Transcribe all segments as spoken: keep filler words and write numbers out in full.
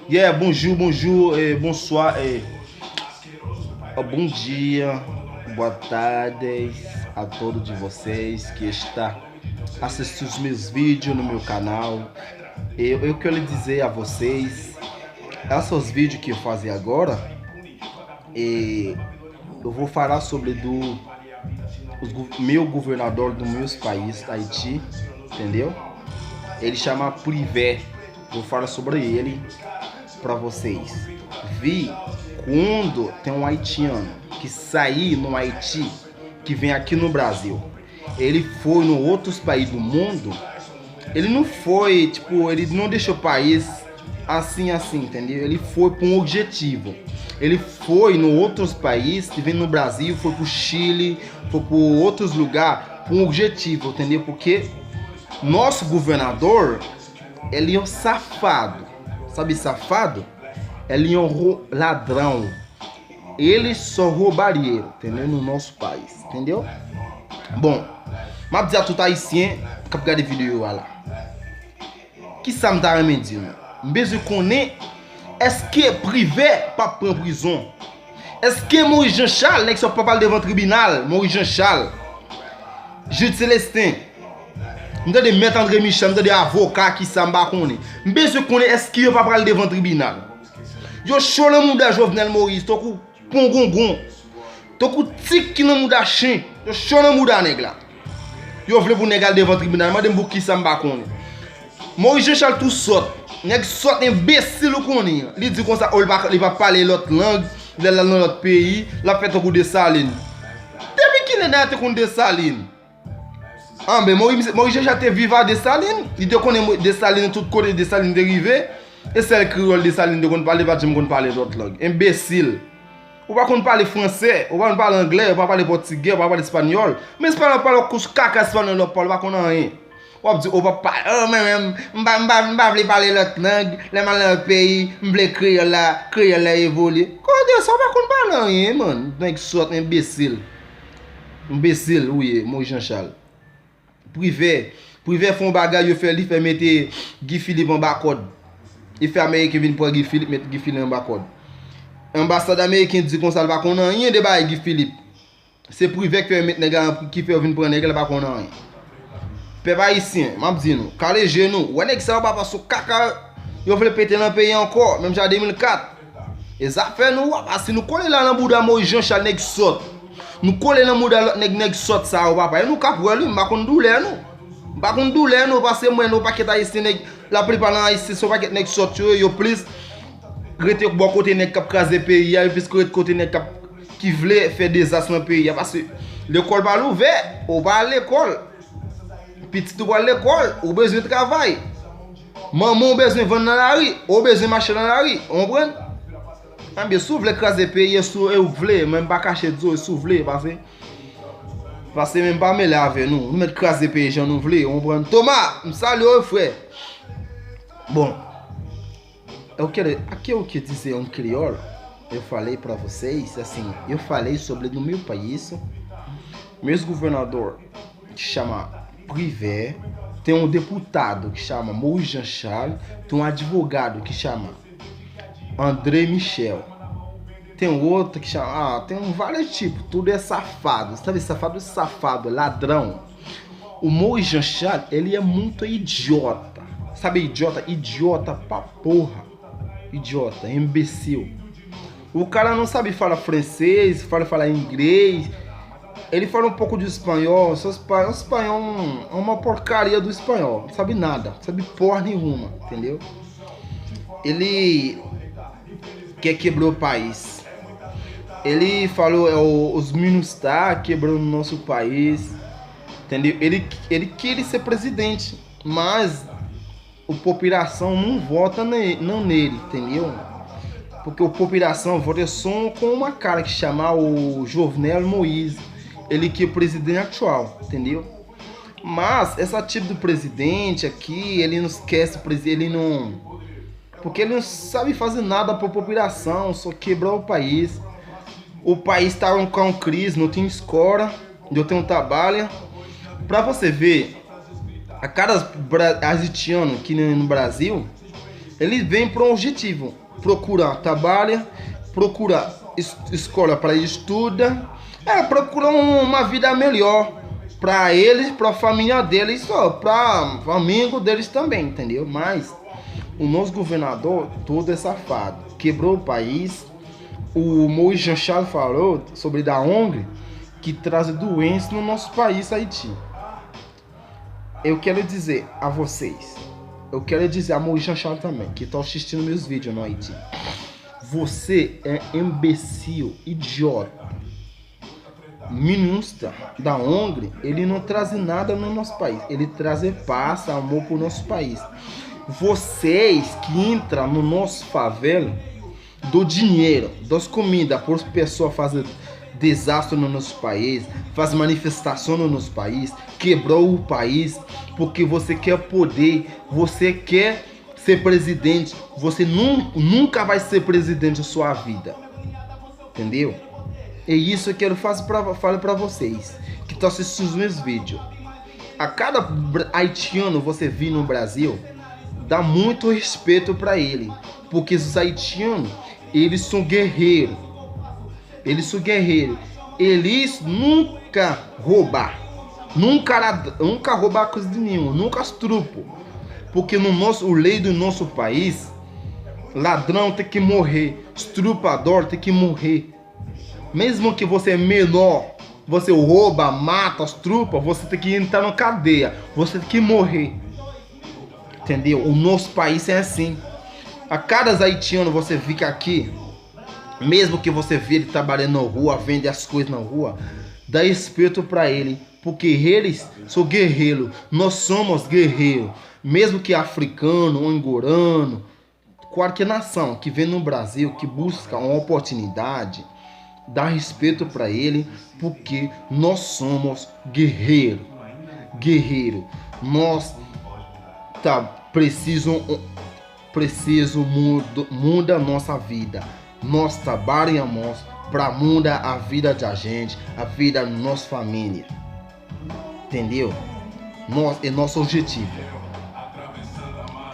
Yeah, bonjour, bonjour, eh, bonsoir, eh, bom dia, boa tarde a todos de vocês que está assistindo os meus vídeos no meu canal. Eu, eu quero dizer a vocês, esses vídeos que eu fazer agora, eh, eu vou falar sobre do os gu- meu governador do meu país, Haiti, entendeu? Ele chama Privé. Vou falar sobre ele para vocês. Vi quando tem um haitiano que sai no Haiti, que vem aqui no Brasil. Ele foi no outros países do mundo. Ele não foi, tipo, ele não deixou o país assim, assim, entendeu? Ele foi por um objetivo. Ele foi no outros países, que vem no Brasil, foi pro Chile, foi por outros lugares, por um objetivo, entendeu? Porque nosso governador, ele é um safado. Sabe safado? Ele é um ro- ladrão. Ele só roubaria, entendeu? No nosso país, entendeu? Bon, m ap di a tout ayisyen k ap gade videyo a la. Kisa m ta renmen di nou? M bezwen konnen, èske Privè p ap pran prizon? Èske Moyiz Jan Chal, nèg sa p ap al devan tribinal, Moyiz Jan Chal, Jude Célestin, m tande Mèt André Michel, m tande avoka, kisa m pa konnen. M bezwen konnen èske yo pa pral devan tribinal. Yo cho nan mouda Jovenel Moïse, tankou pongongon. Tankou tik ki nan mouda chen. Yo cho nan mouda nèg la. Yo vle pou nèg al devan tribinal. Mande m pou kisa m pa konnen. Moïse Jean Charles tou sòt. Nèg sòt enbesil ou konnen an. Li di konsa, o, li pa, li pa pale lòt lang, lè l al nan lòt peyi, l ap fè tankou Desalin. Depi kilè nèg la te konn Desalin? Anben, Moïse, Moïse Jean Charles te viv a Desalin. Li te konnen Mo- Desalin, tout kote Desalin te rive. E sèl kreyòl Desalin te konn pale, pa t janm konn pale lòt lang. Enbesil. Ou pa konn pale fransè, ou pa konn pale anglè, ou pa pale pòtigè, ou pa pale espanyòl. Men espanyòl pale kous kaka espanyòl w ap pale, ou pa konn anyen. W ap di, ou pa pale, oh, mwen menm, m pa, m pa, m pa vle pale lòt lang, lè m al nan lòt peyi, m vle kreyòl la, kreyòl la evolye. Kote sa, ou pa konn pale anyen, man. Nèg sòt, enbesil. Enbesil, ou ye, Moïse Jean Charles. Privè. Privè fè yon bagay, yo fè, li fè mete Guy Philippe anba kòd. Li fè Ameriken vin pran Guy Philippe, met Guy Philippe anba kòd. Anbasad ameriken di konsa, l pa konn anyen de bagay Guy Philippe. Se Privè ki fè yo met nèg la, ki fè yo vin pran nèg la, l pa konn anyen. Pèp ayisyen, m ap di nou, kale je nou. Wè nèg sa yo pa pase kaka, yo vle pete nan peyi ankò, menm jan de mil kat. E zafè nou, w ap si nou kole la nan bouda Moïse Jean Charles, nèg sòt. Nou kole nan bouda lòt nèg, nèg sòt sa yo, papa. E nou k ap wè l, wi, m pa konn doulè nou. M pa konn doulè nou, paske mwen, nou pakèt ayisyen, nèg, laplipa nan ayisyen, se yon pakèt nèg sòt yo ye, yo plis rete bò kote nèg k ap kraze peyi a, yo plis rete kote nèg k ap, ki vle fè dezas nan peyi a, paske lekòl pa l ouvè, ou pa al lekòl. Pitit ou pral lekòl, ou bezwen travay. Manman w bezwen vann nan lari, ou bezwen mache nan lari, ou konprann? Anben, si w vle kraze peyi a, si w, e ou k vle, men m pa kache di w, si w vle, pase, pase men m pa mele avè nou. Nou mèt kraze peyi jan nou vle, ou konprann? Thomas, m salye w, frè. Bon. Eu quero, aqui eu quero dizer em crioulo. Eu falei pra vocês, assim, eu falei sobre do meu país. Meus governador que chama Privert, tem um deputado que chama Moïse Jean Charles, tem um advogado que chama André Michel. Tem outro que chama, ah, tem um vários tipos, tudo é safado. Sabe, safado, safado, ladrão. O Moïse Jean Charles, ele é muito idiota. Sabe idiota? Idiota pra porra. Idiota, imbecil. O cara não sabe falar francês, fala, fala inglês. Ele fala um pouco de espanhol, só espa- espanhol é uma porcaria do espanhol. Não sabe nada, não sabe porra nenhuma, entendeu? Ele quer quebrar o país. Ele falou, é, o- os meninos tá quebrando o nosso país, entendeu? Ele, ele queria ser presidente, mas o população não vota ne- não nele, entendeu? Porque o população vota só com uma cara que chama o Jovenel Moïse, ele que é o presidente atual, entendeu? Mas essa tipo do presidente aqui, ele não esquece, o presi- ele não, porque ele não sabe fazer nada pra população, só quebrar o país. O país tá com crise, não tem escola, não tem trabalho. Pra você ver, a cada bra- haitiano aqui no, no Brasil, Eles vêm para um objetivo, procurar trabalho, procurar es- escola para estuda, é, procurar uma vida melhor para eles, para a família deles, só para amigo deles também, entendeu? Mas o nosso governador todo é safado, quebrou o país. O Moïse Jean Charles falou sobre da ONG que traz doença no nosso país, Haiti. Eu quero dizer a vocês, eu quero dizer a Moïse Jean Charles também, que está assistindo meus vídeos no Haiti. Você é imbecil, idiota. Minista da ONG, ele não traz nada no nosso país, ele traz paz, amor pro nosso país. Vocês que entram no nosso favela, dou dinheiro, dou comida para as pessoas fazer desastre no nosso país, faz manifestação no nosso país, quebrou o país, porque você quer poder, você quer ser presidente, você nun- nunca vai ser presidente na sua vida. Entendeu? É isso que eu quero fazer pra, falo pra vocês que estão assistindo os meus vídeos. A cada bra- haitiano você vir no Brasil, dá muito respeito para ele, porque os haitianos, eles são guerreiros. Eles são guerreiros. Eles nunca roubar. Nunca, lad- nunca roubar coisa de nenhum, nunca estrupo. Porque no nosso, o lei do nosso país, ladrão tem que morrer, estrupador tem que morrer. Mesmo que você é menor, você rouba, mata, estrupa, você tem que entrar na cadeia, você tem que morrer. Entendeu? O nosso país é assim. A cada haitiano você fica aqui, mesmo que você vire trabalhando na rua, vende as coisas na rua, dá respeito para ele, porque eles são guerreiros, nós somos guerreiros. Mesmo que africano, angolano, qualquer nação que vem no Brasil, que busca uma oportunidade, dá respeito para ele, porque nós somos guerreiro, guerreiro. Nós tá preciso preciso muda, muda nossa vida. Nós trabalhamos para mudar a vida da gente, a vida da nossa família. Entendeu? Nós, é nosso objetivo.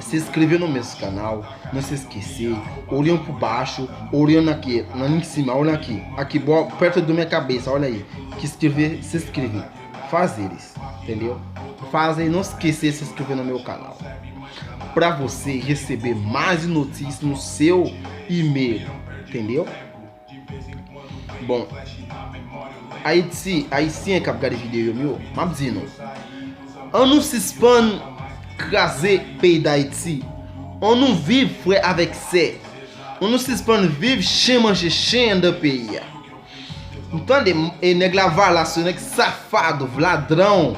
Se inscreve no meu canal, não se esquecer. Olhando por baixo, olhando aqui, lá em cima, olha aqui. Aqui, bo- perto da minha cabeça, olha aí. Que inscrever, se inscrever. Faz eles, entendeu? Faz aí, não esquecer de se inscrever no meu canal. Para você receber mais notícias no seu e-mail, entendeu? Bon, Ayiti, Ayisyen k ap gade videyo m yo, m ap di nou, ann nou sispann kraze peyi Dayiti. Ann nou viv frè avèk sè. Ann nou sispann viv chen manje chen anndan peyi a. M tande e nèg Lavalas yo, nèg safado, ladrão,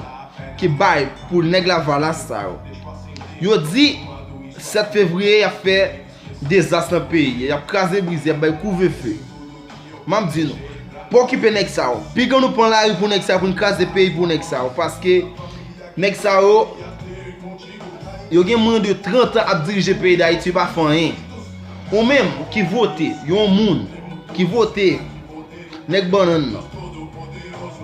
ki bay pou nèg Lavalas sa yo. Yo di sèt fevriye y ap fè dezas nan peyi a, y ap kraze brize, y ap bay kouvrefe. M ap di nou, pa okipe nèg sa yo. Piga nou pran lari pou nèg sa yo, pou n kraze peyi pou nèg sa yo. Paske nèg sa yo, yo gen mwens de trant an ap dirije peyi Dayiti, yo pa fè anyen. Ou menm ki vote yon moun, ki vote nèg bannann nan,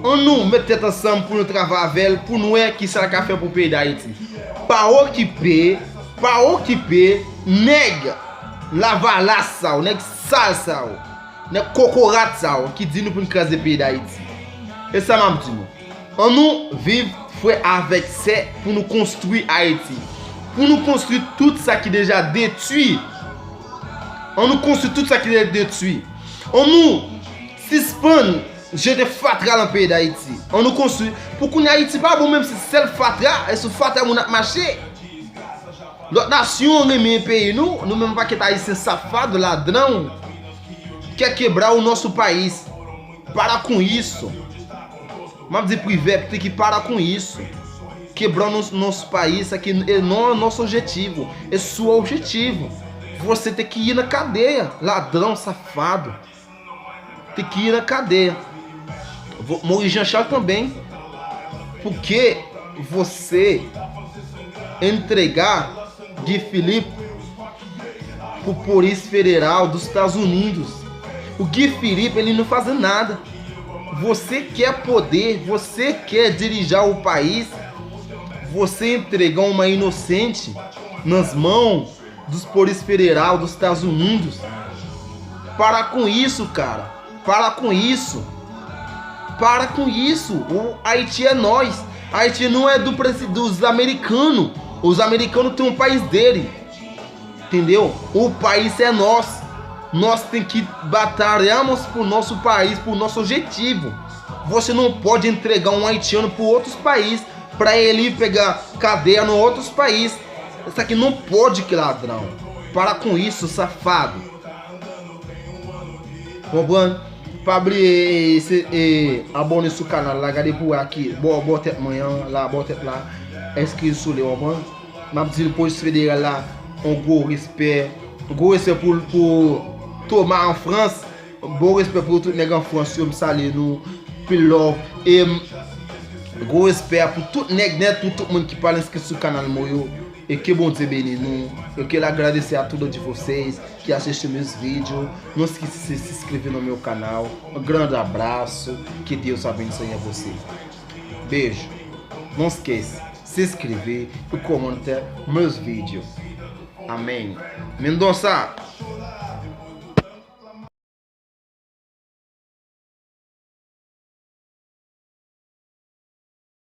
ann nou met tèt ansanm pou nou travay avè l, pou n wè kisa l ka fè pou peyi Dayiti. Pa okipe, pa okipe nèg Lavalas sa yo, nèg sal sa yo, nèg kokorat sa yo ki di nou pou n kraze peyi Dayiti. E sa m ap di nou. Ann nou viv frè avèk sè pou nou konstwi Ayiti. Pou nou konstwi tout sa ki deja detwi. Ann nou konstwi tout sa ki deja detwi. Ann nou sispann jete fatra nan peyi Dayiti. Ann nou konstwi. Pou kounye a Ayiti pa bon menm se sèl fatra, e sou fatra moun ap mache. Lòt nasyon renmen peyi nou, nou menm pakèt Ayisyen safado, ladrão, quer quebrar o nosso país. Para com isso. M ap di Privert, tem que parar com isso. Quebrar o nosso, nosso país aqui, e não é nosso objetivo, é seu objetivo. Você tem que ir na cadeia, ladrão safado. Tem que ir na cadeia. Vo- Moïse Jean Charles também. Porque você entregar Guy Philippe pro Polícia Federal dos Estados Unidos. O Guy Philippe, ele não faz nada. Você quer poder, você quer dirigir o país, você entregar uma inocente nas mãos dos Polícia Federal dos Estados Unidos. Para com isso, cara. Para com isso. Para com isso. O Haiti é nós. Haiti não é do, dos americanos. Os americanos têm um país dele. Entendeu? O país é nosso. Nós tem que batalharmos por nosso país, por nosso objetivo. Você não pode entregar um haitiano para outros países para ele pegar cadeia em outros países. Isso aqui não pode, que ladrão. Para com isso, safado. Konprann? Pa bliye e, e, abòne sou kanal la. Gade pou wè ki bò, bò tèt mwen an la, bò tèt la. Enskri sou li, konprann? M ap di l polis federal la, yon gwo respè. Gwo respè pou, pou Thomas an Frans. Bon respè pou tout nèg an Frans yo, m salye nou. Pil love. E m, gwo respè pou tout nèg nèt, pou tout moun ki pral enskri sou kanal mwen yo. E ke Bondye beni nou. E ke la grandese a tudo de vocês que assiste meus vídeos. Não esqueça de se inscrever no meu canal. Um grande abraço. Que Deus abençoe a você. Beijo. Não esqueça se inscrever e comentar meus vídeos. Amém. Mendonça.